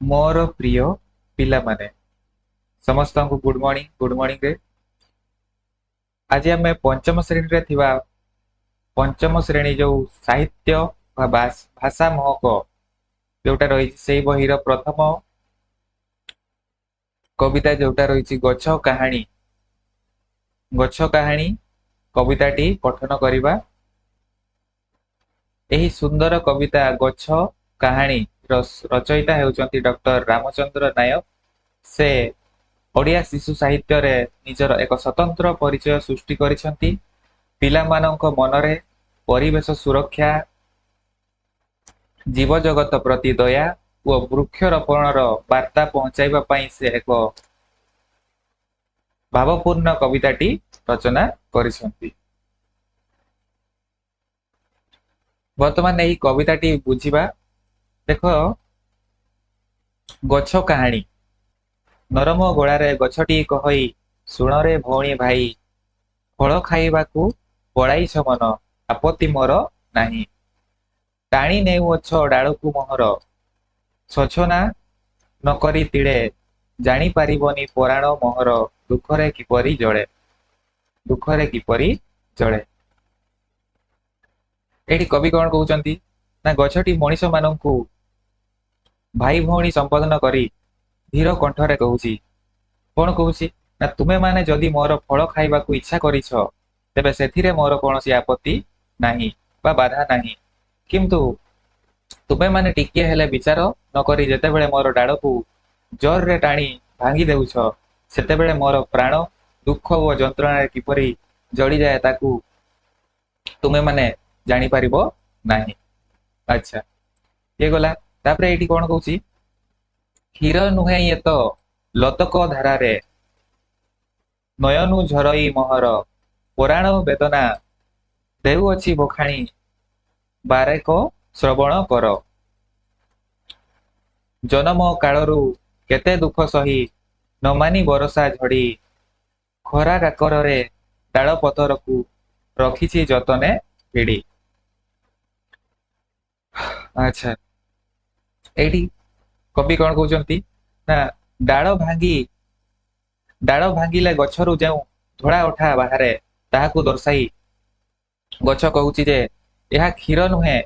ମୋର ପ୍ରିୟ ପିଲାମାନେ, ସମସ୍ତଙ୍କୁ ଗୁଡ୍ ମର୍ଣ୍ଣିଂ। ଗୁଡ୍ ମର୍ଣ୍ଣିଂରେ ଆଜି ଆମେ ପଞ୍ଚମ ଶ୍ରେଣୀରେ ଥିବା ପଞ୍ଚମ ଶ୍ରେଣୀ ଯୋଉ ସାହିତ୍ୟ ବା ଭାଷା ମହକ ଯୋଉଟା ରହିଛି, ସେଇ ବହିର ପ୍ରଥମ କବିତା ଯୋଉଟା ରହିଛି ଗଛ କାହାଣୀ, ଗଛ କାହାଣୀ କବିତାଟି ପଠନ କରିବା। ଏହି ସୁନ୍ଦର କବିତା ଗଛ କାହାଣୀ ରଚୟିତା ହେଉଛନ୍ତି ଡକ୍ଟର ରାମଚନ୍ଦ୍ର ନାୟକ। ସେ ଓଡ଼ିଆ ଶିଶୁ ସାହିତ୍ୟରେ ନିଜର ଏକ ସ୍ୱତନ୍ତ୍ର ପରିଚୟ ସୃଷ୍ଟି କରିଛନ୍ତି। ପିଲାମାନଙ୍କ ମନରେ ପରିବେଶ ସୁରକ୍ଷା, ଜୀବଜଗତ ପ୍ରତି ଦୟା ଓ ବୃକ୍ଷରୋପଣର ବାର୍ତ୍ତା ପହଞ୍ଚାଇବା ପାଇଁ ସେ ଏକ ଭାବପୂର୍ଣ୍ଣ କବିତାଟି ରଚନା କରିଛନ୍ତି। ବର୍ତ୍ତମାନ ଏହି କବିତାଟି ବୁଝିବା। ଦେଖ, ଗଛ କାହାଣୀ। ନରମ ଗଳାରେ ଗଛଟି କହଇ, ଶୁଣରେ ଭଉଣୀ ଭାଇ, ଫଳ ଖାଇବାକୁ ପଳାଇଛ ମନ, ଆପତ୍ତି ମୋର ନାହିଁ। ଟାଣି ନେଉଅଛ ଡାଳକୁ ମୋହର, ଶୋଚନା ନକରି ତିଳେ, ଜାଣିପାରିବନି ପରାଣ ମୋହର ଦୁଃଖରେ କିପରି ଜଳେ, ଦୁଃଖରେ କିପରି ଜଳେ। ଏଇଠି କବି କଣ କହୁଛନ୍ତି ନା, ଗଛଟି ମଣିଷ ମାନଙ୍କୁ ଭାଇ ଭଉଣୀ ସମ୍ବୋଧନ କରି ଧୀର କଣ୍ଠରେ କହୁଛି। କଣ କହୁଛି ନା, ତୁମେମାନେ ଯଦି ମୋର ଫଳ ଖାଇବାକୁ ଇଚ୍ଛା କରିଛ, ତେବେ ସେଥିରେ ମୋର କୌଣସି ଆପତ୍ତି ନାହିଁ ବା ବାଧା ନାହିଁ। କିନ୍ତୁ ତୁମେମାନେ ଟିକିଏ ହେଲେ ବିଚାର ନକରି ଯେତେବେଳେ ମୋର ଡାଳକୁ ଜୋରରେ ଟାଣି ଭାଙ୍ଗି ଦେଉଛ, ସେତେବେଳେ ମୋର ପ୍ରାଣ ଦୁଃଖ ଓ ଯନ୍ତ୍ରଣାରେ କିପରି ଜଳିଯାଏ, ତାକୁ ତୁମେମାନେ ଜାଣିପାରିବ ନାହିଁ। ଆଚ୍ଛା, ଇଏ ଗଲା। ତାପରେ ଏଇଠି କଣ କହୁଛି? କ୍ଷୀର ନୁହେଁ ଇଏ ତ ଲୋତକ ଧାରାରେ ନୟନୁ ଝରଇ ମୋହର, ପରାଣ ବେଦନା ଦେଉଅଛି ବଖାଣି, ବାରେକ ଶ୍ରବଣ କର। ଜନମ କାଳରୁ କେତେ ଦୁଃଖ ସହି, ନମାନି ବରଷା ଝଡ଼ି, ଖରା କାକରରେ ଡାଳ ପତରକୁ ରଖିଛି ଯତନେ ଭିଡ଼ି। ଆଚ୍ଛା, ଏଇଠି କବି କଣ କହୁଛନ୍ତି ନା, ଡାଳ ଭାଙ୍ଗିଲେ ଗଛରୁ ଯେଉଁ ଧଳା ଅଠା ବାହାରେ, ତାହାକୁ ଦର୍ଶାଇ ଗଛ କହୁଛି ଯେ ଏହା କ୍ଷୀର ନୁହେଁ,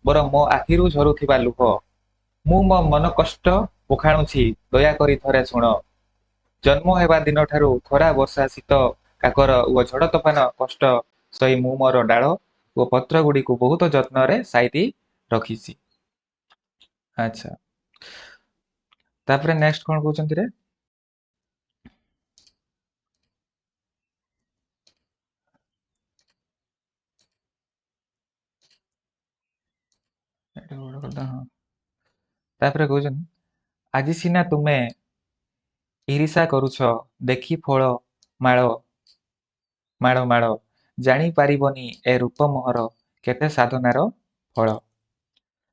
ବରଂ ମୋ ଆଖିରୁ ଝରୁଥିବା ଲୁହ। ମୁଁ ମୋ ମନ କଷ୍ଟ ବଖାଣୁଛି, ଦୟାକରି ଥରେ ଶୁଣ। ଜନ୍ମ ହେବା ଦିନଠାରୁ ଖରା, ବର୍ଷା, ଶୀତ, କାକର ଓ ଝଡ଼ ତୋଫାନ କଷ୍ଟ ସହି ମୁଁ ମୋର ଡାଳ ଓ ପତ୍ର ଗୁଡ଼ିକୁ ବହୁତ ଯତ୍ନରେ ସାଇତି ରଖିଛି। ଆଚ୍ଛା, ତାପରେ ନେକ୍ସଟ କଣ କହୁଛନ୍ତି ରେ? ଏଇଟା ବଡ କଥା। ହଁ, ତାପରେ କହୁଛନ୍ତି, ଆଜି ସିନା ତୁମେ ଈର୍ଷା କରୁଛ ଦେଖି ଫଳ ମାଳ ମାଳ ମାଳ, ଜାଣିପାରିବନି ଏ ରୂପ ମୋହର କେତେ ସାଧନାର ଫଳ।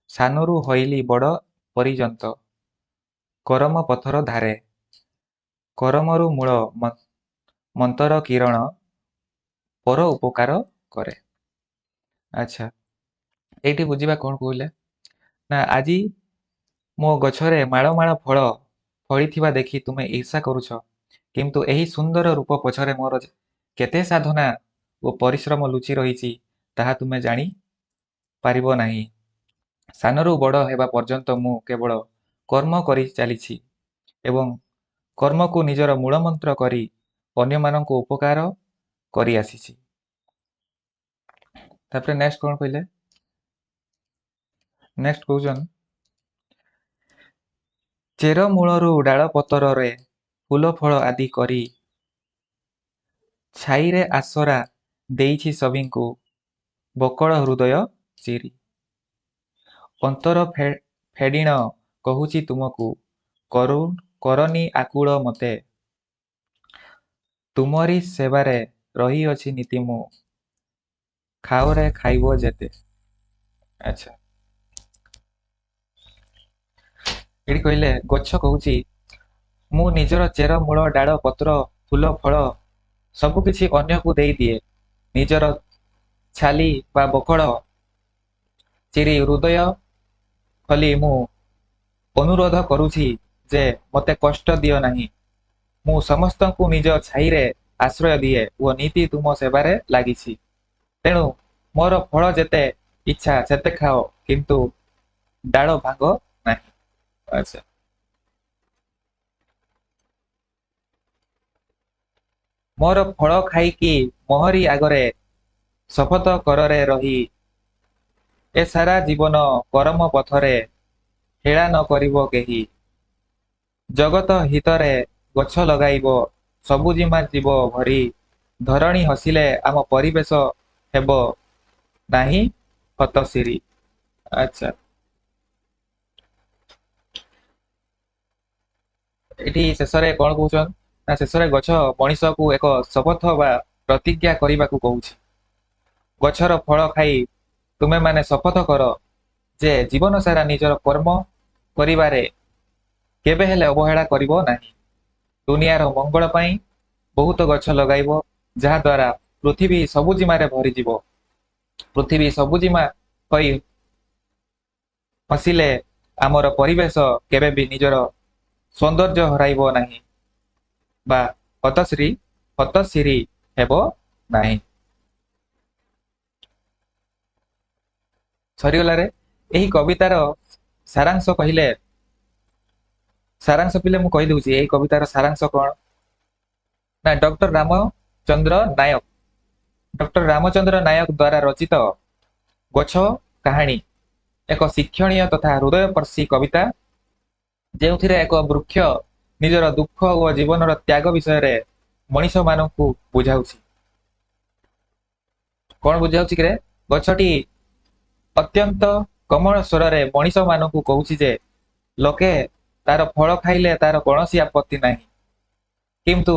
ସାନରୁ ହୋଇଲି ବଡ଼ ପରିଯନ୍ତ କରମ ପଥର ଧାରେ, କରମରୁ ମୂଳ ମନ୍ତର କିରଣ ପର ଉପକାର କରେ। ଆଚ୍ଛା, ଏଇଠି ବୁଝିବା କଣ କହିଲେ ନା, ଆଜି ମୋ ଗଛରେ ମାଳ ମାଳ ଫଳ ଫଳିଥିବା ଦେଖି ତୁମେ ଈର୍ଷା କରୁଛ, କିନ୍ତୁ ଏହି ସୁନ୍ଦର ରୂପ ପଛରେ ମୋର କେତେ ସାଧନା ଓ ପରିଶ୍ରମ ଲୁଚି ରହିଛି, ତାହା ତୁମେ ଜାଣି ପାରିବ ନାହିଁ। ସାନରୁ ବଡ଼ ହେବା ପର୍ଯ୍ୟନ୍ତ ମୁଁ କେବଳ କର୍ମ କରି ଚାଲିଛି ଏବଂ କର୍ମକୁ ନିଜର ମୂଳମନ୍ତ୍ର କରି ଅନ୍ୟମାନଙ୍କୁ ଉପକାର କରି ଆସିଛି। ତାପରେ ନେକ୍ସଟ କଣ କହିଲେ? ନେକ୍ସଟ କହୁଛନ୍, ଚେର ମୂଳରୁ ଡାଳ ପତରରେ ଫୁଲ ଫଳ ଆଦି କରି, ଛାଇରେ ଆସରା ଦେଇଛି ସଭିଙ୍କୁ ବକଳ ହୃଦୟ ଚିରି। ଅନ୍ତର ଫେଡ଼ିଣ କହୁଛି ତୁମକୁ, କରନି ଆକୁଳ ମତେ, ତୁମରି ସେବାରେ ରହିଅଛି ନିତି ମୁଁ, ଖାଅରେ ଖାଇବ ଯେତେ। ଆଚ୍ଛା, ଏଠି କହିଲେ ଗଛ କହୁଛି, ମୁଁ ନିଜର ଚେର, ମୂଳ, ଡାଳ, ପତ୍ର, ଫୁଲ, ଫଳ ସବୁ କିଛି ଅନ୍ୟକୁ ଦେଇଦିଏ। ନିଜର ଛାଲି ବା ବକଳ ଚିରି ହୃଦୟ ଖୋଲି ମୁଁ ଅନୁରୋଧ କରୁଛି ଯେ ମୋତେ କଷ୍ଟ ଦିଅ ନାହିଁ। ମୁଁ ସମସ୍ତଙ୍କୁ ନିଜ ଛାଇରେ ଆଶ୍ରୟ ଦିଏ ଓ ନିତି ତୁମ ସେବାରେ ଲାଗିଛି। ତେଣୁ ମୋର ଫଳ ଯେତେ ଇଚ୍ଛା ସେତେ ଖାଅ, କିନ୍ତୁ ଡାଳ ଭାଙ୍ଗ ନାହିଁ। ଆଚ୍ଛା, ମୋର ଫଳ ଖାଇକି ମୋହରି ଆଗରେ ଶପଥ କରରେ ରହି, ଏ ସାରା ଜୀବନ କରମ ପଥରେ ହେଳା ନ କରିବ କେହି। ଜଗତ ହିତରେ ଗଛ ଲଗାଇବ, ସବୁଜିମା ଯିବ ଭରି, ଧରଣୀ ହସିଲେ ଆମ ପରିବେଶ ହେବ ନାହିଁ ହତଶିରୀ। ଆଚ୍ଛା, ଏଠି ଶେଷରେ କଣ କହୁଛନ୍ତି ନା, ଶେଷରେ ଗଛ ମଣିଷକୁ ଏକ ଶପଥ ବା ପ୍ରତିଜ୍ଞା କରିବାକୁ କହୁଛି। ଗଛର ଫଳ ଖାଇ ତୁମେମାନେ ଶପଥ କର ଯେ ଜୀବନ ସାରା ନିଜର କର୍ମ କରିବାରେ କେବେ ହେଲେ ଅବହେଳା କରିବ ନାହିଁ। ଦୁନିଆର ମଙ୍ଗଳ ପାଇଁ ବହୁତ ଗଛ ଲଗାଇବ, ଯାହାଦ୍ୱାରା ପୃଥିବୀ ସବୁଜିମାରେ ଭରିଯିବ। ପୃଥିବୀ ସବୁଜିମା ହୋଇ ହସିଲେ ଆମର ପରିବେଶ କେବେ ବି ନିଜର ସୌନ୍ଦର୍ଯ୍ୟ ହରାଇବ ନାହିଁ ବା ହତଶ୍ରୀ ହେବ ନାହିଁ। ସରିଗଲାରେ। ଏହି କବିତାର ସାରାଂଶ କହିଲେ, ସାରାଂଶ ପିଲେ ମୁଁ କହିଦଉଛି ଏଇ କବିତାର ସାରାଂଶ କଣ ନା, ଡକ୍ଟର ରାମଚନ୍ଦ୍ର ନାୟକ, ଡକ୍ଟର ରାମଚନ୍ଦ୍ର ନାୟକ ଦ୍ଵାରା ରଚିତ ଗଛ କାହାଣୀ ଏକ ଶିକ୍ଷଣୀୟ ତଥା ହୃଦୟସ୍ପର୍ଶୀ କବିତା, ଯେଉଁଥିରେ ଏକ ବୃକ୍ଷ ନିଜର ଦୁଃଖ ଓ ଜୀବନର ତ୍ୟାଗ ବିଷୟରେ ମଣିଷମାନଙ୍କୁ ବୁଝାଉଛି। କଣ ବୁଝାଉଛି କିରେ? ଗଛଟି ଅତ୍ୟନ୍ତ କୋମଳ ସ୍ୱରରେ ମଣିଷମାନଙ୍କୁ କହୁଛି ଯେ ଲୋକେ ତାର ଫଳ ଖାଇଲେ ତାର କୌଣସି ଆପତ୍ତି ନାହିଁ, କିନ୍ତୁ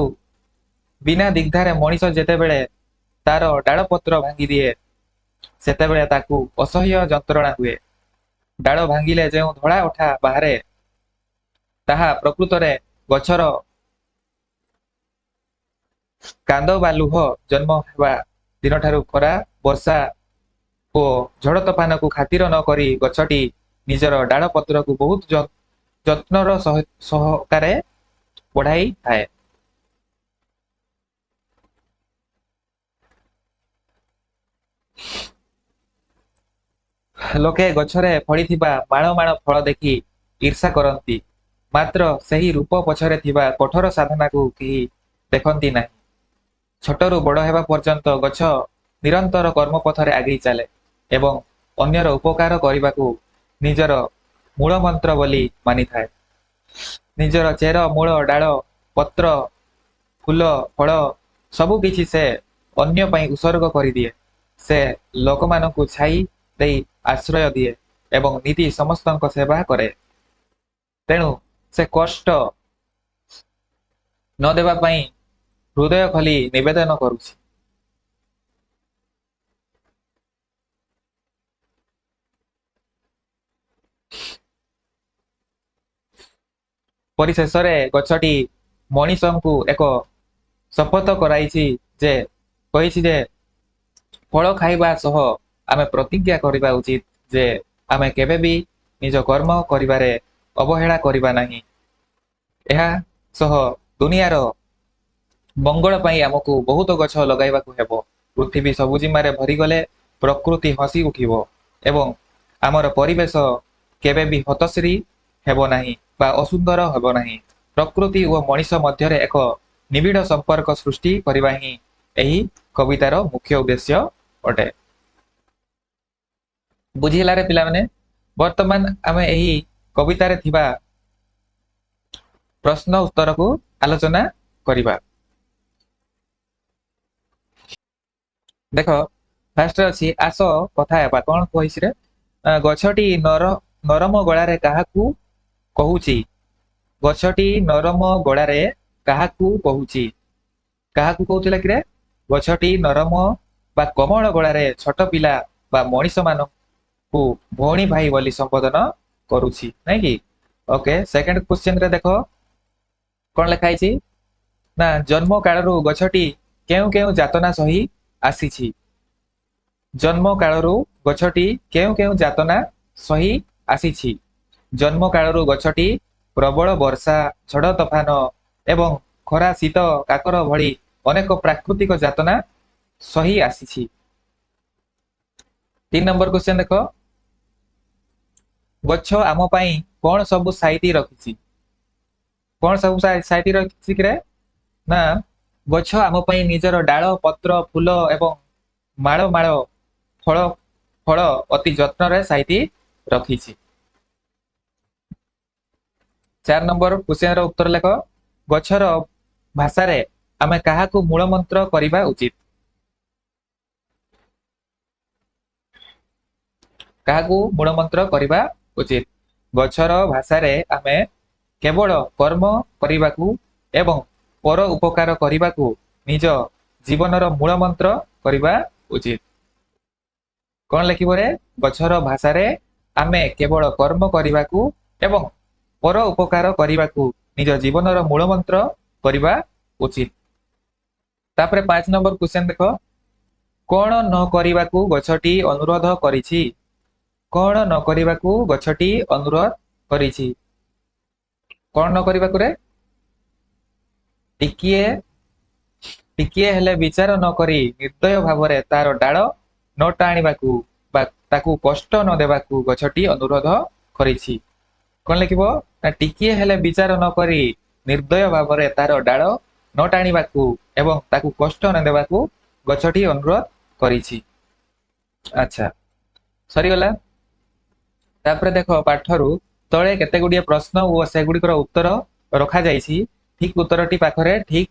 ବିନା ଦ୍ୱିଧାରେ ମଣିଷ ଯେତେବେଳେ ତାର ଡାଳପତ୍ର ଭାଙ୍ଗିଦିଏ ସେତେବେଳେ ତାକୁ ଅସହ୍ୟ ଯନ୍ତ୍ରଣା ହୁଏ। ଡାଳ ଭାଙ୍ଗିଲେ ଯେଉଁ ଧଳା ଅଠା ବାହାରେ ତାହା ପ୍ରକୃତରେ ଗଛର କାନ୍ଦ ବା ଲୁହ। ଜନ୍ମ ହେବା ଦିନଠାରୁ ଖରା, ବର୍ଷା ଓ ଝଡ଼ ତୋଫାନକୁ ଖାତିର ନ କରି ଗଛଟି ନିଜର ଡାଳ ପତ୍ରକୁ ବହୁତ ଯତ୍ନର ସହକାରେ ବଢାଇଥାଏ। ଲୋକେ ଗଛରେ ଫଳିଥିବା ମାଳ ମାଳ ଫଳ ଦେଖି ଈର୍ଷା କରନ୍ତି, ମାତ୍ର ସେହି ରୂପ ପଛରେ ଥିବା କଠୋର ସାଧନାକୁ କେହି ଦେଖନ୍ତି ନାହିଁ। ଛୋଟରୁ ବଡ଼ ହେବା ପର୍ଯ୍ୟନ୍ତ ଗଛ ନିରନ୍ତର କର୍ମପଥରେ ଆଗେଇ ଚାଲେ ଏବଂ ଅନ୍ୟର ଉପକାର କରିବାକୁ ନିଜର ମୂଳ ମନ୍ତ୍ର ବୋଲି ମାନିଥାଏ। ନିଜର ଚେର, ମୂଳ, ଡାଳ, ପତ୍ର, ଫୁଲ, ଫଳ ସବୁ କିଛି ସେ ଅନ୍ୟ ପାଇଁ ଉତ୍ସର୍ଗ କରିଦିଏ। ସେ ଲୋକମାନଙ୍କୁ ଛାଇ ଦେଇ ଆଶ୍ରୟ ଦିଏ ଏବଂ ନିତି ସମସ୍ତଙ୍କ ସେବା କରେ। ତେଣୁ ସେ କଷ୍ଟ ନ ଦେବା ପାଇଁ ହୃଦୟ ଖୋଲି ନିବେଦନ କରୁଛି। ପରିଶେଷରେ ଗଛଟି ମଣିଷଙ୍କୁ ଏକ ଶପଥ କରାଇଛି ଯେ, କହିଛି ଯେ ଫଳ ଖାଇବା ସହ ଆମେ ପ୍ରତିଜ୍ଞା କରିବା ଉଚିତ ଯେ ଆମେ କେବେ ବି ନିଜ କର୍ମ କରିବାରେ ଅବହେଳା କରିବା ନାହିଁ। ଏହା ସହ ଦୁନିଆର ମଙ୍ଗଳ ପାଇଁ ଆମକୁ ବହୁତ ଗଛ ଲଗାଇବାକୁ ହେବ। ପୃଥିବୀ ସବୁଜିମାରେ ଭରିଗଲେ ପ୍ରକୃତି ହସି ଉଠିବ ଏବଂ ଆମର ପରିବେଶ କେବେ ବି ହତଶ୍ରୀ ହେବ ନାହିଁ ବା ଅସୁନ୍ଦର ହେବ ନାହିଁ। ପ୍ରକୃତି ଓ ମଣିଷ ମଧ୍ୟରେ ଏକ ନିବିଡ଼ ସମ୍ପର୍କ ସୃଷ୍ଟି କରିବା ହିଁ ଏହି କବିତାର ମୁଖ୍ୟ ଉଦ୍ଦେଶ୍ୟ ଅଟେ। ବୁଝିହେଲାରେ ପିଲାମାନେ? ବର୍ତ୍ତମାନ ଆମେ ଏହି କବିତାରେ ଥିବା ପ୍ରଶ୍ନ ଉତ୍ତରକୁ ଆଲୋଚନା କରିବା। ଦେଖ, ଫାର୍ଷ୍ଟରେ ଅଛି ଆସ କଥା ହେବା। କଣ କହିଛି ରେ? ଗଛଟି ନରମ ଗଳାରେ କାହାକୁ କହୁଛି? ଗଛଟି ନରମ ଗଳାରେ କାହାକୁ କହୁଛି? କାହାକୁ କହୁଥିଲା କିରେ? ଗଛଟି ନରମ ବା କୋମଳ ଗଳାରେ ଛୋଟ ପିଲା ବା ମଣିଷ ମାନଙ୍କୁ ଭଉଣୀ ଭାଇ ବୋଲି ସମ୍ବୋଧନ କରୁଛି, ନାଇଁ କି? ଓକେ, ସେକେଣ୍ଡ କ୍ୱେଶ୍ଚନ ରେ ଦେଖ କଣ ଲେଖା ହେଇଛି ନା, ଜନ୍ମ କାଳରୁ ଗଛଟି କେଉଁ କେଉଁ ଯାତନା ସହି ଆସିଛି? ଜନ୍ମ କାଳରୁ ଗଛଟି କେଉଁ କେଉଁ ଯାତନା ସହି ଆସିଛି? ଜନ୍ମ କାଳରୁ ଗଛଟି ପ୍ରବଳ ବର୍ଷା, ଝଡ଼ ତୋଫାନ ଏବଂ ଖରା, ଶୀତ, କାକର ଭଳି ଅନେକ ପ୍ରାକୃତିକ ଯାତନା ସହି ଆସିଛି। 3 ନମ୍ବର କ୍ୱେଶ୍ଚନ ଦେଖ, ଗଛ ଆମ ପାଇଁ କଣ ସବୁ ସାଇତି ରଖିଛି? କଣ ସବୁ ସାଇତି ରଖିଛି କିରେ? ନା ଗଛ ଆମ ପାଇଁ ନିଜର ଡାଳ, ପତ୍ର, ଫୁଲ ଏବଂ ମାଳ ମାଳ ଫଳ ଫଳ ଅତି ଯତ୍ନରେ ସାଇତି ରଖିଛି। 4 ନମ୍ବର କ୍ୱେଶ୍ଚନର ଉତ୍ତର ଲେଖ, ଗଛର ଭାଷାରେ ଆମେ କାହାକୁ ମୂଳମନ୍ତ୍ର କରିବା ଉଚିତ? କାହାକୁ ମୂଳମନ୍ତ୍ର କରିବା ଉଚିତ? ଗଛର ଭାଷାରେ ଆମେ କେବଳ କର୍ମ କରିବାକୁ ଏବଂ ପର ଉପକାର କରିବାକୁ ନିଜ ଜୀବନର ମୂଳମନ୍ତ୍ର କରିବା ଉଚିତ। କଣ ଲେଖିବ ରେ? ଗଛର ଭାଷାରେ ଆମେ କେବଳ କର୍ମ କରିବାକୁ ଏବଂ ପର ଉପକାର କରିବାକୁ ନିଜ ଜୀବନର ମୂଳମନ୍ତ୍ର କରିବା ଉଚିତ। ତାପରେ 5 ନମ୍ବର କ୍ୱେଶ୍ଚନ ଦେଖ, କଣ ନ କରିବାକୁ ଗଛଟି ଅନୁରୋଧ କରିଛି? କଣ ନ କରିବାକୁ ଗଛଟି ଅନୁରୋଧ କରିଛି? କଣ ନ କରିବାକୁ ରେ? ଟିକିଏ ଟିକିଏ ହେଲେ ବିଚାର ନ କରି ନିର୍ଦ୍ଦୟ ଭାବରେ ତାର ଡାଳ ନ ଟାଣିବାକୁ ବା ତାକୁ କଷ୍ଟ ନ ଦେବାକୁ ଗଛଟି ଅନୁରୋଧ କରିଛି। କଣ ଲେଖିବ? ନା ଟିକିଏ ହେଲେ ବିଚାର ନ କରି ନିର୍ଦ୍ଦୟ ଭାବରେ ତାର ଡାଳ ନ ଟାଣିବାକୁ ଏବଂ ତାକୁ କଷ୍ଟ ନ ଦେବାକୁ ଗଛଟି ଅନୁରୋଧ କରିଛି। ଆଚ୍ଛା, ସରିଗଲା। ତାପରେ ଦେଖ ପାଠରୁ ତଳେ କେତେ ଗୁଡ଼ିଏ ପ୍ରଶ୍ନ ଓ ସେଗୁଡ଼ିକର ଉତ୍ତର ରଖାଯାଇଛି। ଠିକ ଉତ୍ତରଟି ପାଖରେ ଠିକ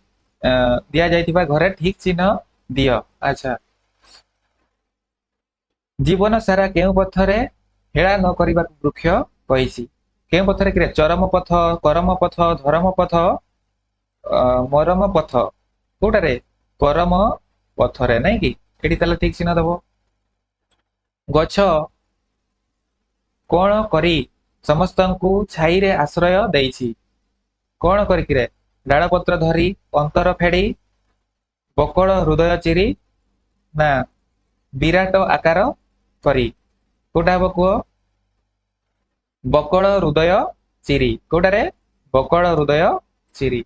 ଦିଆଯାଇଥିବା ଘରେ ଠିକ ଚିହ୍ନ ଦିଅ। ଆଚ୍ଛା, ଜୀବନ ସାରା କେଉଁ ପଥରେ ହେଳା ନ କରିବାକୁ ବୃକ୍ଷ କହିଛି? କେଉଁ ପଥରେ କିରେ? ଚରମ ପଥ, କରମ ପଥ, ଧରମ ପଥ, ମରମ ପଥ। କୋଉଟାରେ? କରମ ପଥରେ, ନାଇଁ କି? ଏଠି ତାହେଲେ ଠିକ ଚିହ୍ନ ଦବ। ଗଛ କଣ କରି ସମସ୍ତଙ୍କୁ ଛାଇରେ ଆଶ୍ରୟ ଦେଇଛି? କଣ କରିକିରେ? ଡାଳ ପତ୍ର ଧରି, ଅନ୍ତର ଫେଡି, ବକଳ ହୃଦୟ ଚିରି, ନା ବିରାଟ ଆକାର କରି? କୋଉଟା ହବ କୁହ? ବକଳ ହୃଦୟ ଚିରି। କୋଉଟାରେ? ବକଳ ହୃଦୟ ଚିରି।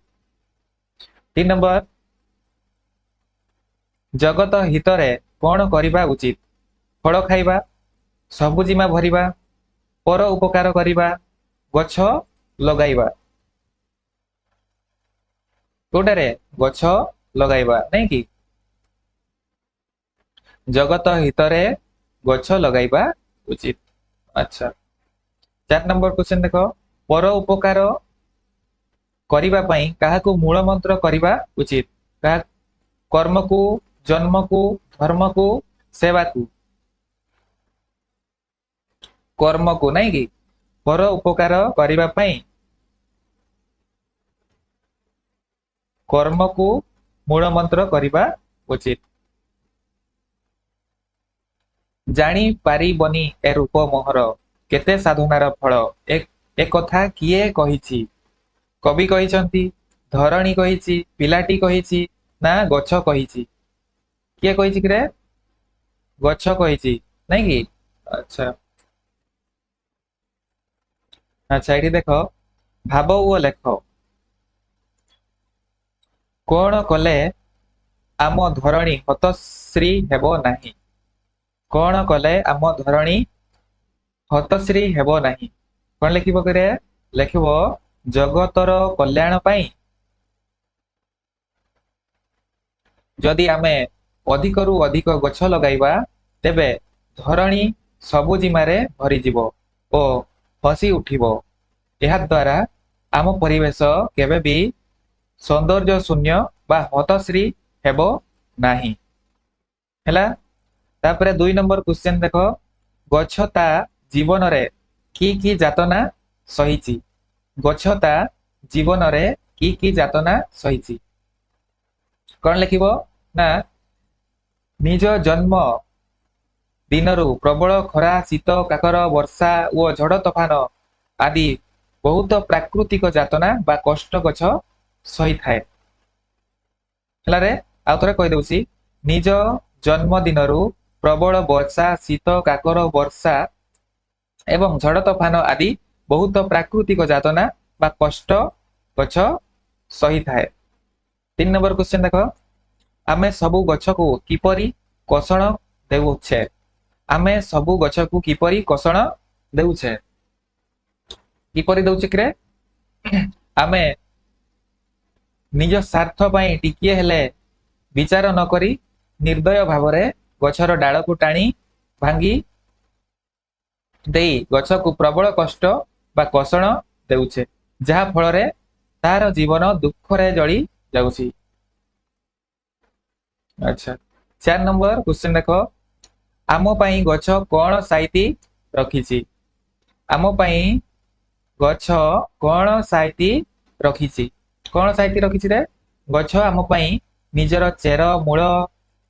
3 ନମ୍ବର, ଜଗତ ହିତରେ କଣ କରିବା ଉଚିତ? ଫଳ ଖାଇବା, ସବୁଜିମା ଭରିବା, ପର ଉପକାର କରିବା, ଗଛ ଲଗାଇବା। କୋଉଟାରେ? ଗଛ ଲଗାଇବା, ନାଇଁ କି? ଜଗତ ହିତରେ ଗଛ ଲଗାଇବା ଉଚିତ। ଆଚ୍ଛା, 4 ନମ୍ବର କ୍ୱେଶ୍ଚନ ଦେଖ, ପର ଉପକାର କରିବା ପାଇଁ କାହାକୁ ମୂଳ ମନ୍ତ୍ର କରିବା ଉଚିତ? କାହା? କର୍ମକୁ, ଜନ୍ମକୁ, ଧର୍ମକୁ, ସେବାକୁ। କର୍ମକୁ, ନାଇଁ କି? ପର ଉପକାର କରିବା ପାଇଁ କର୍ମକୁ ମୂଳ ମନ୍ତ୍ର କରିବା ଉଚିତ। ଜାଣି ପାରିବନି ଏ ରୂପ ମୋହର, କେତେ ସାଧନାର ଫଳ, ଏ କଥା କିଏ କହିଛି? କବି କହିଛନ୍ତି, ଧରଣୀ କହିଛି, ପିଲାଟି କହିଛି, ନା ଗଛ କହିଛି? କିଏ କହିଛି କିରେ? ଗଛ କହିଛି, ନାଇଁ କି? ଆଚ୍ଛା ଆଚ୍ଛା, ଏଠି ଦେଖ, ଭାବ ଓ ଲେଖ। କଣ କଲେ ଆମ ଧରଣୀ ହତଶ୍ରୀ ହେବ ନାହିଁ? କଣ କଲେ ଆମ ଧରଣୀ ହତଶ୍ରୀ ହେବ ନାହିଁ? କଣ ଲେଖିବ କିରେ? ଲେଖିବ ଜଗତର କଲ୍ୟାଣ ପାଇଁ ଯଦି ଆମେ ଅଧିକରୁ ଅଧିକ ଗଛ ଲଗାଇବା, ତେବେ ଧରଣୀ ସବୁଜିମାରେ ଭରିଯିବ ଓ ହସି ଉଠିବ। ଏହାଦ୍ୱାରା ଆମ ପରିବେଶ କେବେ ବି ସୌନ୍ଦର୍ଯ୍ୟ ଶୂନ୍ୟ ବା ହତଶ୍ରୀ ହେବ ନାହିଁ। ହେଲା। ତାପରେ 2 ନମ୍ବର କ୍ୱେଶ୍ଚନ ଦେଖ, ଗଛ ତା ଜୀବନରେ କି କି ଯାତନା ସହିଛି? ଗଛ ତା ଜୀବନରେ କି କି ଯାତନା ସହିଛି? କଣ ଲେଖିବ? ନା ନିଜ ଜନ୍ମ ଦିନରୁ ପ୍ରବଳ ଖରା, ଶୀତ, କାକର, ବର୍ଷା ଓ ଝଡ଼ ତୋଫାନ ଆଦି ବହୁତ ପ୍ରାକୃତିକ ଯାତନା ବା କଷ୍ଟ ଗଛ ସହିଥାଏ। ହେଲା ରେ? ଆଉ ଥରେ କହିଦଉଛି, ନିଜ ଜନ୍ମ ଦିନରୁ ପ୍ରବଳ ବର୍ଷା, ଶୀତ, କାକର, ବର୍ଷା ଏବଂ ଝଡ଼ ତୋଫାନ ଆଦି ବହୁତ ପ୍ରାକୃତିକ ଯାତନା ବା କଷ୍ଟ ଗଛ ସହିଥାଏ। 3 ନମ୍ବର କ୍ୱେଶ୍ଚନ ଦେଖ, ଆମେ ସବୁ ଗଛକୁ କିପରି କଷଣ ଦେଉଛେ? ଆମେ ସବୁ ଗଛକୁ କିପରି କଷଣ ଦେଉଛେ? କିପରି ଦେଉଛେ କିରେ? ଆମେ ନିଜ ସ୍ୱାର୍ଥ ପାଇଁ ଟିକିଏ ହେଲେ ବିଚାର ନ କରି ନିର୍ଦ୍ଦୟ ଭାବରେ ଗଛର ଡାଳକୁ ଟାଣି ଭାଙ୍ଗି ଦେଇ ଗଛକୁ ପ୍ରବଳ କଷ୍ଟ ବା କଷଣ ଦେଉଛେ, ଯାହା ଫଳରେ ତାର ଜୀବନ ଦୁଃଖରେ ଜଳି ଯାଉଛି। ଆଚ୍ଛା, 4 ନମ୍ବର କ୍ୱେଶ୍ଚନ ଦେଖ, ଆମ ପାଇଁ ଗଛ କଣ ସାଇତି ରଖିଛି? ଆମ ପାଇଁ ଗଛ କଣ ସାଇତି ରଖିଛି? କଣ ସାଇତି ରଖିଛି ରେ? ଗଛ ଆମ ପାଇଁ ନିଜର ଚେର, ମୂଳ,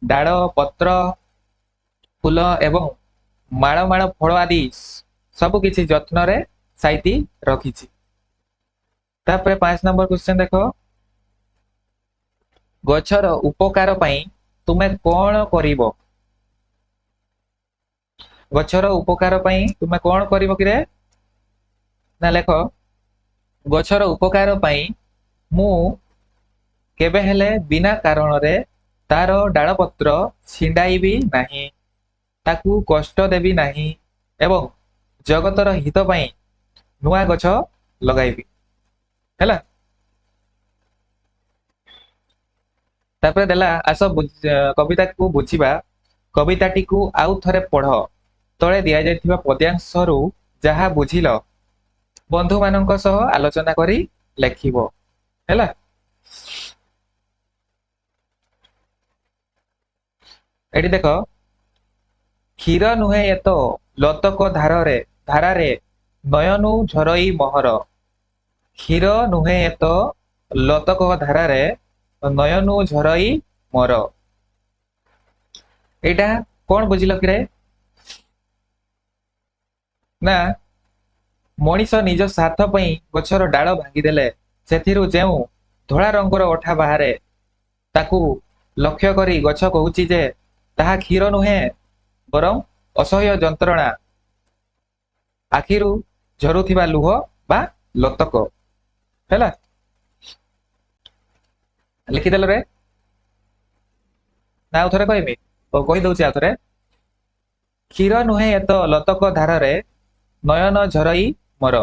ଡାଳ, ପତ୍ର, ଫୁଲ ଏବଂ ମାଳ ମାଳ ଫଳ ଆଦି ସବୁ କିଛି ଯତ୍ନରେ ସାଇତି ରଖିଛି। ତାପରେ 5 ନମ୍ବର କ୍ୱେଶ୍ଚନ ଦେଖ, ଗଛର ଉପକାର ପାଇଁ ତୁମେ କଣ କରିବ? ଗଛର ଉପକାର ପାଇଁ ତୁମେ କଣ କରିବ କିରେ? ନା ଲେଖ, ଗଛର ଉପକାର ପାଇଁ ମୁଁ କେବେ ହେଲେ ବିନା କାରଣରେ ତାର ଡାଳପତ୍ର ଛିଣ୍ଡାଇବି ନାହିଁ, ତାକୁ କଷ୍ଟ ଦେବି ନାହିଁ ଏବଂ ଜଗତର ହିତ ପାଇଁ ନୂଆ ଗଛ ଲଗାଇବି। ହେଲା, ତାପରେ ଦେଲା ଆସ କବିତାକୁ ବୁଝିବା। କବିତାଟିକୁ ଆଉ ଥରେ ପଢ। ତଳେ ଦିଆଯାଇଥିବା ପଦ୍ୟାଂଶରୁ ଯାହା ବୁଝିଲ ବନ୍ଧୁମାନଙ୍କ ସହ ଆଲୋଚନା କରି ଲେଖିବ। ହେଲା, ଏଠି ଦେଖ, କ୍ଷୀର ନୁହେଁ ଏତ ଲତକ ଧାରାରେ ନୟନୁ ଝରଇ ମୋହର। କ୍ଷୀର ନୁହେଁ ଏତ ଲତକ ଧାରାରେ ନୟନୁ ଝରଇ ମୋର। ଏଇଟା କଣ ବୁଝିଲ କିରେ? ନା ମଣିଷ ନିଜ ସ୍ୱାର୍ଥ ପାଇଁ ଗଛର ଡାଳ ଭାଙ୍ଗିଦେଲେ ସେଥିରୁ ଯେଉଁ ଧଳା ରଙ୍ଗର ଅଠା ବାହାରେ ତାକୁ ଲକ୍ଷ୍ୟ କରି ଗଛ କହୁଛି ଯେ ତାହା କ୍ଷୀର ନୁହେଁ ବରଂ ଅସହ୍ୟ ଯନ୍ତ୍ରଣା, ଆଖିରୁ ଝରୁଥିବା ଲୁହ ବା ଲତକ। ହେଲା, ଲେଖିଦେଲ ରେ? ନା ଆଉ ଥରେ କହିବି? ହଉ, କହିଦଉଛି ଆଉ ଥରେ। କ୍ଷୀର ନୁହେଁ ଏତ ଲତକ ଧାରରେ ନୟନ ଝରଇ ମୋର।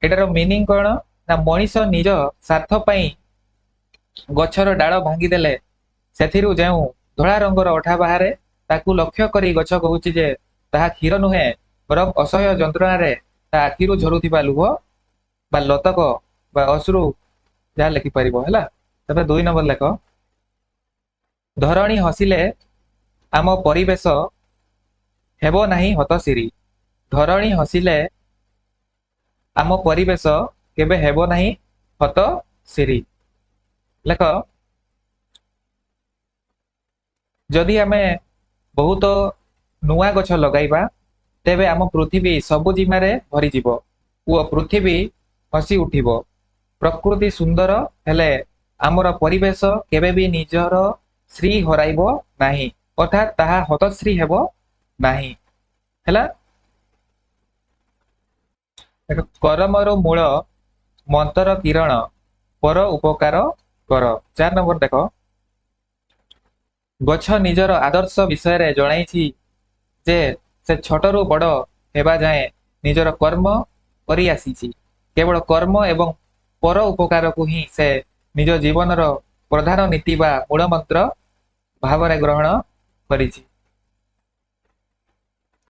ଏଟାର ମିନିଂ କଣ? ନା ମଣିଷ ନିଜ ସ୍ୱାର୍ଥ ପାଇଁ ଗଛର ଡାଳ ଭାଙ୍ଗିଦେଲେ ସେଥିରୁ ଯେଉଁ ଧଳା ରଙ୍ଗର ଅଠା ବାହାରେ ତାକୁ ଲକ୍ଷ୍ୟ କରି ଗଛ କହୁଛି ଯେ ତାହା କ୍ଷୀର ନୁହେଁ ବରଂ ଅସହ୍ୟ ଯନ୍ତ୍ରଣାରେ ତା ଆଖିରୁ ଝରୁଥିବା ଲୁହ ବା ଲତକ ବା ଅଶ୍ରୁ, ଯାହା ଲେଖିପାରିବ। ହେଲା, ତାପରେ 2 ନମ୍ବର ଲେଖ, ଧରଣୀ ହସିଲେ ଆମ ପରିବେଶ ହେବ ନାହିଁ ହତଶିରୀ। ଧରଣୀ ହସିଲେ ଆମ ପରିବେଶ କେବେ ହେବ ନାହିଁ ହତଶିରୀ। ଲେଖ, ଯଦି ଆମେ ବହୁତ ନୂଆ ଗଛ ଲଗାଇବା ତେବେ ଆମ ପୃଥିବୀ ସବୁଜିମାରେ ଭରିଯିବ ଓ ପୃଥିବୀ ହସି ଉଠିବ। ପ୍ରକୃତି ସୁନ୍ଦର ହେଲେ ଆମର ପରିବେଶ କେବେ ବି ନିଜର ଶ୍ରୀ ହରାଇବ ନାହିଁ, ଅର୍ଥାତ୍ ତାହା ହତଶ୍ରୀ ହେବ ନାହିଁ। ହେଲା, କରମର ମୂଳ ମନ୍ତର କିରଣ ପର ଉପକାର କର। 4 ନମ୍ବର ଦେଖ, ଗଛ ନିଜର ଆଦର୍ଶ ବିଷୟରେ ଜଣାଇଛି ଯେ ସେ ଛୋଟରୁ ବଡ଼ ହେବା ଯାଏଁ ନିଜର କର୍ମ କରି ଆସିଛି। କେବଳ କର୍ମ ଏବଂ ପର ଉପକାରକୁ ହିଁ ସେ ନିଜ ଜୀବନର ପ୍ରଧାନ ନୀତି ବା ମୂଳମନ୍ତ୍ର ଭାବରେ ଗ୍ରହଣ କରିଛି।